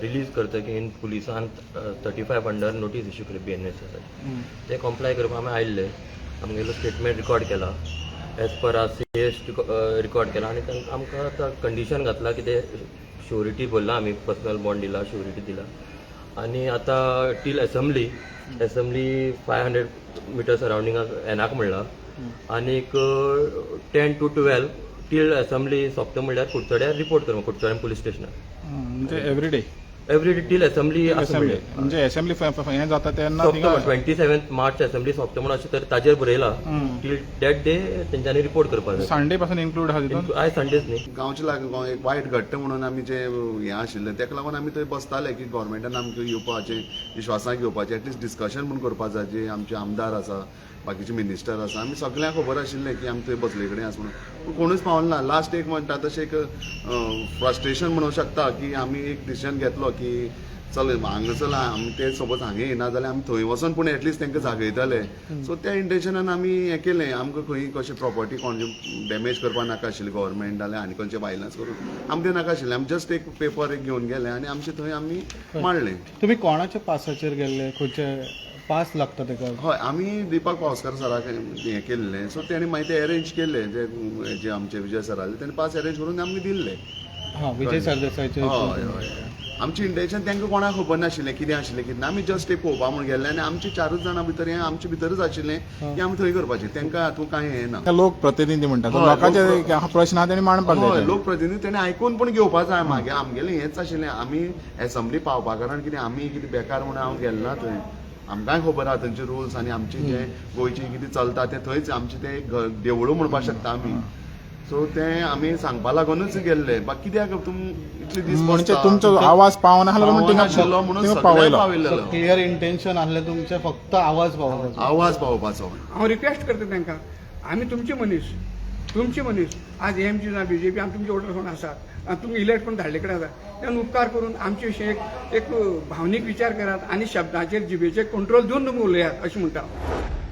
Release करतकीर पुलिसान 35 under notice issue केली बीएनएसएसाची. ते कॉम्प्लाय करपाक आमी आयिल्ले. आमगेलो स्टेटमेंट रिकॉर्ड केला, as per R CS record केला आनी तांकां आमकां आतां कंडिशन घातला की ते श्योरिटी भरला आमी, पर्सनल बॉन्ड दिला, श्योरिटी दिला आनी आतां till assembly 500 meter सरावंडिंगाक येनाक म्हणला आनीक 10 to 12 till assembly सोंपता म्हणल्यार कुडचड्यार रिपोर्ट कर, कुडचड्यार पुलीस स्टेशनार. म्हणजे every day? Every day till assembly आसा. असेंब्ली. म्हणल्यार म्हणजे असेंब्ली हें जाता तेन्ना सोंपता. थिंगा 27 मार्च असेंब्ली सोंपता म्हणून अशें तर ताजेर बरयला. टील that day तेंच्यांनी रिपोर्ट करपाक जाय. संडे पासून इन्क्लूड आहा तितून? आयज संडेच न्ही. गांवचे लागून एक वायट घडटा म्हणून आमी जे हें आशिल्लें, तेका लागून आमी थंय बसताले की गोवोरमेंटान आमकां येवपाचें, विश्वासाक घेवपाचें, एटलिस्ट डिस्कशन म्हूण करपा जाय. जे आमचे आमदार आसा, बाकीचे मिनिस्टर आसा, आमी सगळ्यांक खबर आशिल्लें की आमी थंय बसले कडेन आसा म्हणून, पूण कोणूच पावल ना. लास्ट एक म्हणटा तशें एक फ्रस्ट्रेशन म्हणूंक शकता की आमी एक डिसिजन घेतलो की चल हांगा चल, आमी ते सपोज हांगा येना जाल्यार आमी थंय वचोन पूण एटलिस्ट तांकां जागयतले. सो त्या इंटेन्शनान आमी हें केलें. आमकां खंय कशें प्रॉपर्टी कोण डॅमेज करपाक नाका आशिल्ली गव्हर्मेंट जाल्यार आनी खंयचें वायलन्स करून आमकां तें नाका आशिल्लें. आमी जस्ट एक पेपर एक घेवन गेले आनी आमचें थंय आमी मांडलें. तुमी कोणाच्या पासाचेर गेल्ले? खंयचे पास लागता तेका? हय, आमी दीपक पावसकर सराक हें केल्लें. सो तेणी मागीर ते अरेंज केल्ले, जे जे आमचे विजय सर आसले, तेणी पास अरेंज करून आमकां दिल्ले. हा, विजय सरदेसायचे? हय हय आमचें इंटेन्शन तांकां कोणाक खबर नाशिल्लें, कितें आशिल्लें कितें ना. आमी जस्ट एक पळोवपा म्हूण गेल्ले आनी आमचे चारूच जाणां भितर हें आमचे भितरूच आशिल्लें की आमी थंय करपाचें. तांकां हातूंत कांय हें ना. लोक प्रतिनिधी म्हणटात. हय. लोकांचे प्रश्न आहा तेणी मांडपाक जाय ते. लोकप्रतिनिधी तेणी आयकून पूण घेवपा जाय. मागीर आमगेलें हेंच आशिल्लें, आमी एसेंब्ली पावपा कारण कितें, आमी कितें बेकार म्हणून हांव गेल ना थंय. आमकांय खबर आहा थंयचे रुल्स आनी आमचे जे गोंयचें कितें चलता तें. थंयच आमचें तें देवळूं म्हणपाक शकता आमी. सो तें आमी सांगपा लागूनच गेल्ले. बाकी कित्याक तुमी इतले दीस म्हणजे बसता? तुमचो आवाज पावना आसलो म्हणून थिंगा पावनाशिल्लो म्हणून थिंगा सगळ्यांक पावयलो. पावयलेलो. क्लियर इंटेन्शन आहलें तुमचें, फक्त आवाज पावोवपाचो. आवाज पावोवपाचो. हांव रिक्वेस्ट करता तांकां, आमी तुमचे मनीस, तुमचे मनीस. आज एमजी ना बीजेपी, आमी तुमचे वोटर कोण आसात आनी तुमी इलेक्ट करून धाडले कडेन आसा. तेन्ना उपकार करून आमचे विशीं एक एक भावनीक विचार करात आनी शब्दाचेर जिबेचेर कंट्रोल दिवन तुमी उलयात अशें म्हणटा हांव.